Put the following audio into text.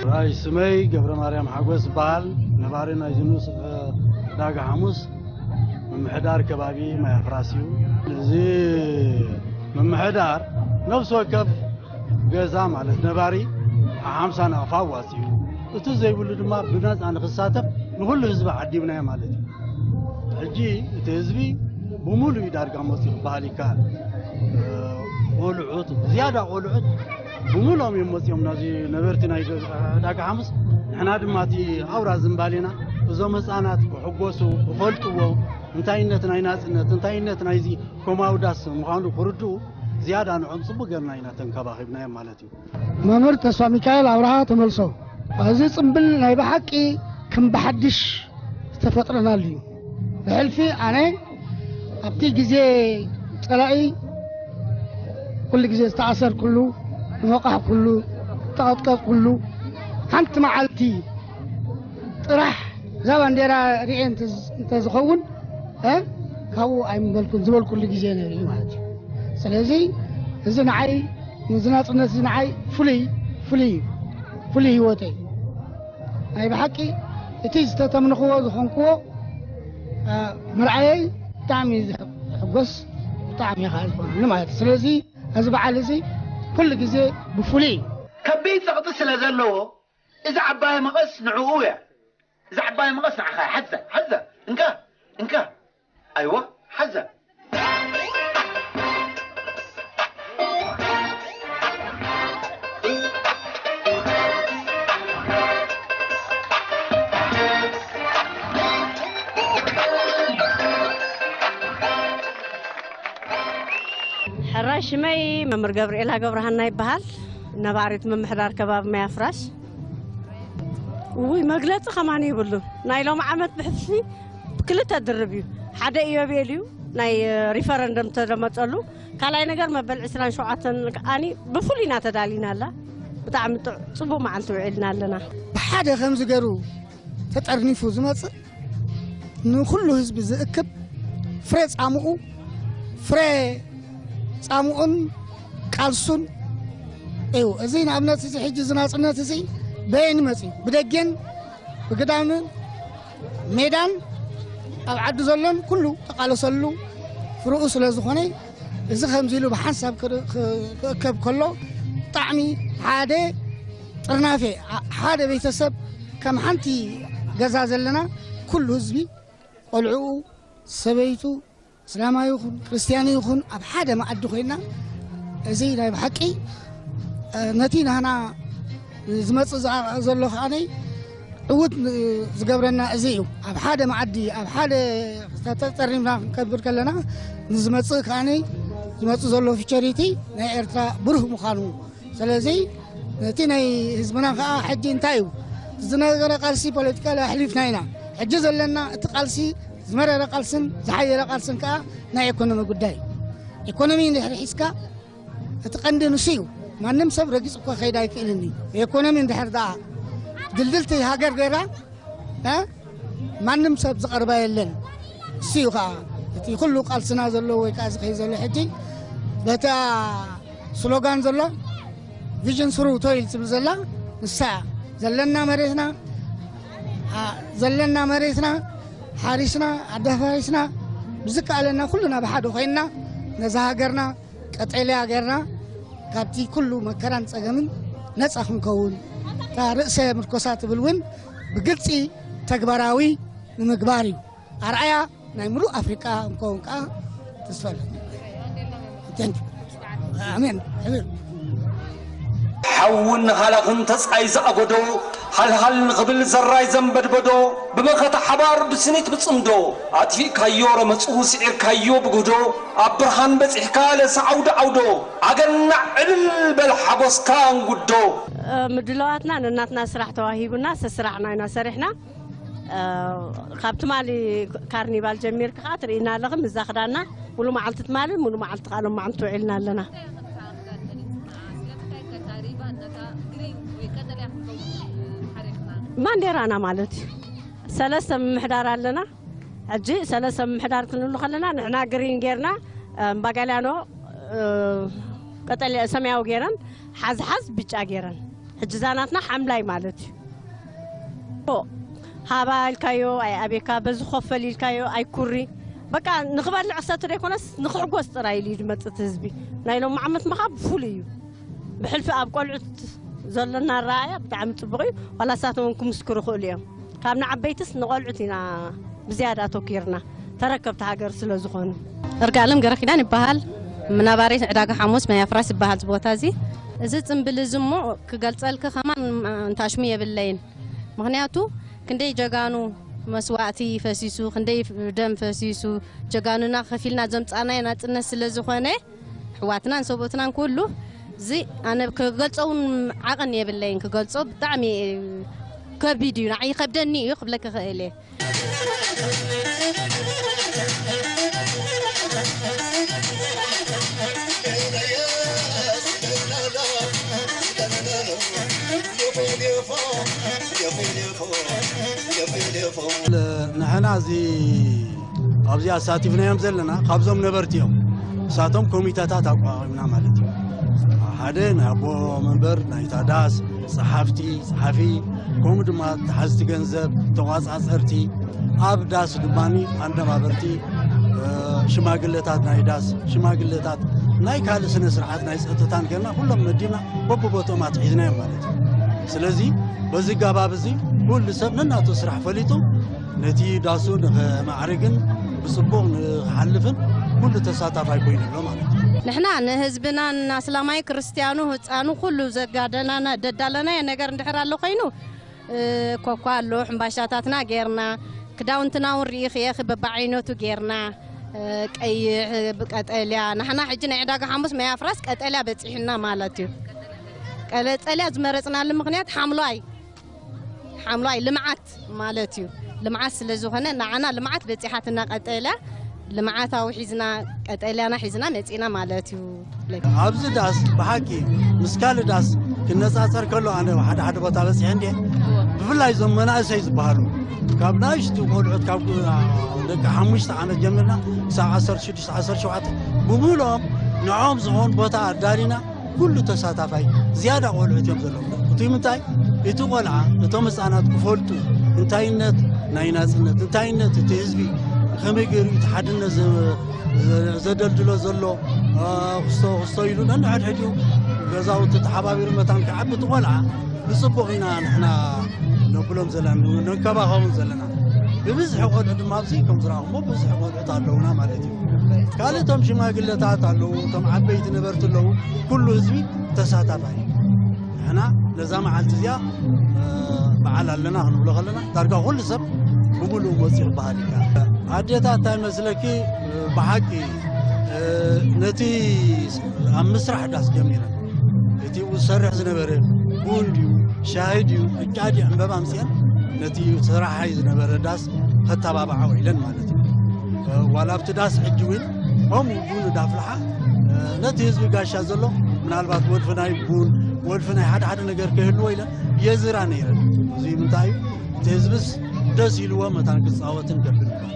ራይ ስመይ ገብረ ማርያም ሓጎስ ይበሃል። ነባሪ ናይ ዝኑስ ዕዳጋ ሓሙስ ምምሕዳር ከባቢ ማይ ኣፍራስ እዩ። እዚ ምምሕዳር ነፍሲ ወከፍ ገዛ ማለት ነባሪ ሓምሳ ናቕፋ ኣዋፂኡ፣ እቲ ዘይብሉ ድማ ብነፃ ንክሳተፍ ንኩሉ ህዝቢ ዓዲምናዮ ማለት እዩ። ሕጂ እቲ ህዝቢ ብሙሉ እዩ ዳርጋ መፅኡ ክበሃል ይከኣል። ቆልዑት፣ ዝያዳ ቆልዑት ብሙሉኦም እዮም መፅኦም ናዚ ነበርቲ ናይ ዕዳጋ ሓሙስ። ንሕና ድማ እቲ ኣውራ ዝምባሌና እዞም ህፃናት ክሕጎሱ፣ ክፈልጥዎ፣ እንታይነት ናይ ናፅነት፣ እንታይነት ናይዚ ኮማውዳስ ምዃኑ ክርድኡ ዝያዳ ንዖም ፅቡቅ ገርና ኢና ተንከባኺብናዮም ማለት እዩ። መምህር ተስፋ ሚካኤል ኣብርሃ ተመልሶ። እዚ ጽምብል ናይ ብሓቂ ከም ብሓድሽ ዝተፈጥረናሉ እዩ። ብሕልፊ ኣነ ኣብቲ ግዜ ጸላኢ ኩሉ ግዜ ዝተኣሰርኩሉ፣ ዝወቃሕኩሉ፣ ዝተቐጥቀጥኩሉ፣ ሓንቲ መዓልቲ ጥራሕ እዛ ባንዴራ ርኤ እንተ-፣ እንተዝኸውን፣ እ፣ ካብኡ ኣይምበልኩን ዝበልኩሉ ግዜ ነይሩ እዩ ማለት እዩ። ስለዚ እዚ ንዓይ፣ እዚ ናጽነት እዚ ንዓይ ፍሉይ፣ ፍሉይ እዩ። ፍሉይ ህይወተይ። ናይ ብሓቂ እቲ ዝተተምንኽዎ ዝኾንክዎ፣ እ፣ ምርኣየይ ብጣዕሚ እዩ ዝሕጎስ፣ ብጣዕሚ እዩ ከዓ ዝኾነኒ ማለት እዩ። ስለዚ እዚ በዓል እዚ ኩሉ ግዜ ብፍሉይ እዩ። ከቢድ ጸቕጢ ስለ ዘለዎ፣ እዛ ዓባይ መቐስ ንዕኡ እያ። እዛ ዓባይ መቐስ ንዓኻ እያ። ሓዛ፣ ሓዛ። እንካ፣ እንካ። ኣይዋ፣ ሓዛ። ሕራይ ሽመይ መምህር ገብርኤላ ገብረሃና ይበሃል። ነባሪት ምምሕዳር ከባቢ ማይ ኣፍራሽ። ውይ፣ መግለጺ ከማን የብሉን። ናይ ሎሚ ዓመት ብሕልፊ ክልተ ድርብ እዩ። ሓደ ኢዮቤል እዩ፣ ናይ ሪፈረንደም ተደመጸሉ። ካልኣይ ነገር መበል ዕስራን ሸውዓተን ከኣኒ ብፍሉይ ኢና ተዳሊና ኣላ። ብጣዕሚ ጥዕ-፣ ጽቡቕ መዓልቲ ውዒልና ኣለና። ብሓደ ከምዚ ገይሩ ተጠርኒፉ ዝመጽእ ንኹሉ ህዝቢ ዝእክብ ፍረ ጻምኡ፣ ፍረ ጻምኡን ቃልሱን እዩ። እዚ ንኣብነት እዚ ሕጂ እዚ ናጽነት እዚ በየን ይመጽእ እዩ? ብደገን ብግዳምን ሜዳን ኣብ ዓዲ ዘሎን ኩሉ ተቃለሰሉ ፍርኡ ስለ ዝኾነ፣ እዚ ከምዚ ኢሉ ብሓንሳብ ክር-፣ ክ-፣ ክእከብ ከሎ ብጣዕሚ ሓደ ጥርናፌ፣ ኣ-፣ ሓደ ቤተሰብ ከም ሓንቲ ገዛ ዘለና ኩሉ ህዝቢ፣ ቆልዕኡ፣ ሰበይቱ፣ እስላማዊ ይኹን ክርስትያን ይኹን ኣብ ሓደ መኣዲ ኮይና፣ እዚ ናይ ብሓቂ፣ እ፣ ነቲ ናህና ዝመጽእ ዝኣ-፣ ዘሎ ከኣነይ ዕዉት ን-፣ ዝገብረና እዚ እዩ። ኣብ ሓደ መኣዲ፣ ኣብ ሓደ ተጸሪምና ክንከብር ከለና ንዝመጽእ ከኣነይ ዝመጽእ ዘሎ ፊቸሪቲ ናይ ኤርትራ ብሩህ ምዃኑ። ስለዚ ነቲ ናይ ህዝብና ከኣ ሕጂ እንታይ እዩ ዝነበረ ቃልሲ ፖለቲካ ኣሕሊፍና ኢና። ሕጂ ዘለና እቲ ቃልሲ ዝመረረ ቃልስን ዝሓየለ ቃልስን ከኣ ናይ ኢኮኖሚ ጉዳይ። ኢኮኖሚ እንድሕር ሒዝካ እቲ ቀንዲ ንሱ እዩ። ማንም ሰብ ረጊጹ እኳ ከይድ ኣይክእልን እዩ። ኢኮኖሚ እንድሕር ደኣ ድልድልቲ ሃገር ገይራ፣ እ፣ ማንም ሰብ ዝቐርባ የለን። እሱ እዩ ከኣ እቲ ኩሉ ቃልስና ዘሎ ወይ ከኣ ዝኸይ ዘሎ ሕጂ በታ ስሎጋን ዘሎ ቪዥን ስሩ ቶይል ትብል ዘላ ንሳ እያ። ዘለና መሬትና፣ ኣ፣ ዘለና መሬትና ሓሪስና፣ ኣዳፋሪስና፣ ብዝከኣለና ኩልና ብሓደ ኮይንና ነዛ ሃገርና ቀጠልያ ሃገርና ካብቲ ኩሉ መከራን ጸገምን ነጻ ክንከውን፣ እታ ርእሰ ምርኮሳ ትብል እውን ብግልጺ ተግባራዊ ንምግባር እዩ። ኣርኣያ ናይ ምሉእ ኣፍሪቃ እንከውን ከኣ ተስፋ ኣለኒ። Thank you። ኣሜን። ኣሜን። ሓውን ሃላኽን ተጻይ ዝኣጎዶ፣ ሃልሃል ንኽብል ዘራይ ዘንበድበዶ፣ ብመኸተ ሓባር ብስኒት ብጽምዶ፣ ኣጥፊእካዮ ረመጹ ስዒርካዮ ብጉህዶ፣ ኣብ ብርሃን በጺሕካ ለሰ ዓውዶ ዓውዶ፣ ኣገናዕ ዕልል በል ሓጎስካ እንጉዶ። ምድላዋትና ነናትና ስራሕ ተዋሂቡና፣ ሰስራሕና ኢና ሰሪሕና። እ፣ ካብ ትማሊ ካርኒቫል ጀሚርካ ከኣ ትርእይና ኣለኺ፣ ምስዛ ክዳና ሙሉ መዓልቲ ትማሊ፣ ሙሉ መዓልቲ ከኣ ሎም መዓልቲ ውዒልና ኣለና። ባንዴራና ማለት እዩ። ሰለስተ ምምሕዳር ኣለና። ሕጂ ሰለስተ ምምሕዳር ክንብሉ ከለና፣ ንሕና ግሪን ጌርና፣ እ፣ ባጋልያኖ፣ እ፣ ቀጠልያ፣ ሰማያዊ ጌረን፣ ሓዝሓዝ ብጫ ጌረን። ሕጂ ዛናትና ሓምላይ ማለት እዩ። ሃባ ኢልካዮ ኣይኣብየካ፣ በዚ ኮፈል ኢልካዮ ኣይኩሪ። በቃ ንኽበልዕ ክሰቲ ዘይኮነስ ንኽሕጎስ ጥራይ ኢሉ እዩ ዝመጽእ እቲ ህዝቢ። ናይ ሎም ዓመት ምኻ ብፍሉይ እዩ። ብሕልፊ ኣብ ቆልዑት ዘለና ኣረኣእያ ብጣዕሚ ጽቡቕ እዩ። ዋላ ንሳቶም እውን ክምስክሩ ይኽእሉ እዮም። ካብ ንዓበይትስ ንቆልዑት ኢና ብዝያዳ ኣተኪርና፣ ተረከብቲ ሃገር ስለ ዝኾኑ። እርጋለም ገረኪዳን ይበሃል። ምናባሪ ዕዳጋ ሓሙስ ማይ ኣፍራስ ይበሃል እዚ ቦታ እዚ። እዚ ጽምብል እዚ እሞ ክገልጸልኪ ከማን እንታሽሙ የብለይን። ምኽንያቱ ክንደይ ጀጋኑ መስዋእቲ ፈሲሱ፣ ክንደይ ደም ፈሲሱ፣ ጀጋኑና ከፊልና ዘምጻናዮ ናጽነት ስለ ዝኾነ፣ ኣሕዋትናን ሰብኡትናን ኩሉ፣ እዚ ኣነ ክገልጾ እውን ዓቐን የብለይን ክገልጾ። ብጣዕሚ ከቢድ እዩ፣ ንዓይ ይኸብደኒ እዩ ክብለኪ እኽእል እየ። ንሕና እዚ ኣብዚ ኣሳቲፍናዮም ዘለና ካብዞም ነበርቲ እዮም። ንሳቶም ኮሚተታት ኣቋቒምና ማለት እዩ። ሓደ ናይ ኣቦ መንበር ናይታ ዳስ፣ ጸሓፍቲ፣ ጸሓፊ፣ ከምኡ ድማ ተሓዝቲ ገንዘብ፣ ተቋጻጸርቲ፣ ኣብ ዳስ ድማ ኣነባበርቲ፣ ሽማግለታት ናይ ዳስ፣ ሽማግለታት ናይ ካልእ ስነ ስርዓት ናይ ጸጥታን ጌርና ኩሎም መዲብና በብቦትኦም ኣትሒዝናዮም ማለት እዩ። ስለዚ በዚ ኣገባብ እዚ ኩሉ ሰብ ነናቱ ስራሕ ፈሊጡ ነቲ ዳሱ ንኸማዕርግን ብጽቡቕ ንኽሓልፍን ኩሉ ተሳታፋይ ኮይኑ ኣሎ ማለት እዩ። ንሕና ንህዝብናን ኣስላማይ ክርስትያኑ ህፃኑ ኩሉ ዘጋደናና ደዳለናዮ ነገር እንድሕር ኣሎ ኮይኑ እ፣ ኮኳ ኣሎ ሕምባሻታትና ጌርና ክዳውንትና እውን ርኢኽየኺ በብዓይነቱ ጌርና እ፣ ቀይሕ እ፣ ቀጠልያ ንሕና ሕጂ ናይ ዕዳጋ ሓሙስ ማይ ኣፍራስ ቀጠልያ በፂሑና ማለት እዩ። ቀጠልያ ዝመረፅናሉ ምኽንያት ሓምለዋይ ሓምለዋይ ልምዓት ማለት እዩ። ልምዓት ስለ ዝኾነ ንዓና ልምዓት በፂሓትና ቀጠልያ ልምዓታዊ ሒዝና ቀጠልያና ሒዝና መፂና ማለት እዩ። ኣብዚ ዳስ ብሓቂ ምስ ካልእ ዳስ ክነፃፀር ከሎ ኣነ ሓደ ሓደ ቦታ በፂሐ እንዲየ። ብፍላይ እዞም መናእሰይ ዝበሃሉ ካብ ናይሽቱ ቆልዑት ካብ ደቂ ሓሙሽተ ዓመት ጀሚርና ክሳብ ዓሰርተ ሽዱሽተ ዓሰርተ ሸውዓተ ብምልኦም ንዖም ዝኾን ቦታ ኣዳሊና ኩሉ ተሳታፋይ ዝያዳ ቆልዑት እዮም ዘለዉ። እቲ ምንታይ እቲ ቆልዓ እቶም ህፃናት ክፈልጡ እንታይነት ናይ ናፅነት እንታይነት እቲ ህዝቢ ከመይ ገይሩ እቲ ሓድነት ዘ- ዘ- ዘደልድሎ ዘሎ እ፣ ክስቶ ክስቶ ኢሉ ነንሕድሕዲኡ ገዛውቲ ተሓባቢሩ መታን ክዓቢ እቲ ቆልዓ ብፅቡቕ ኢና ንሕና ነብሎም ዘለና ነንከባኸቡን ዘለና ብብዝሒ ቆልዑ ድማ ኣብዚ ከም ዝረኣኹሞ ብዙሕ ቆልዑት ኣለውና ማለት እዩ። ካልእ እቶም ሽማግለታት ኣለዉ፣ እቶም ዓበይቲ ነበርቲ ኣለዉ፣ ኩሉ ህዝቢ ተሳታፋይ እዩ። ንሕና ነዛ መዓልቲ እዚኣ እ፣ በዓል ኣለና ክንብሎ ከለና ዳርጋ ኩሉ ሰብ ብምሉእ መፂኡ ክበሃል ይከኣል። ኣዴታት እንታይ መስለኪ እ፣ ብሓቂ እ፣ ነቲ ኣብ ምስራሕ ዳስ ጀሚረን እቲ ዝሰርሕ ዝነበረ ቡን ድዩ ሻሂ ድዩ ቅጫ ድዩ ዕምበባ ኣምፅአን ነቲ ሰራሓይ ዝነበረ ዳስ ከተባብዓ ውዒለን ማለት እዩ። ዋላ ኣብቲ ዳስ ሕጂ እውን ከምኡ ቡን እንዳፍልሓ ነቲ ህዝቢ ጋሻ ዘሎ ምናልባት ወልፊ ናይ ቡን ወልፊ ናይ ሓደ ሓደ ነገር ከይህልዎ ኢለን የዝራ ነይረን። እዚ ምንታይ እዩ? እቲ ህዝብስ ደስ ኢልዎ መታን ክፃወትን ከብል ይበሃል።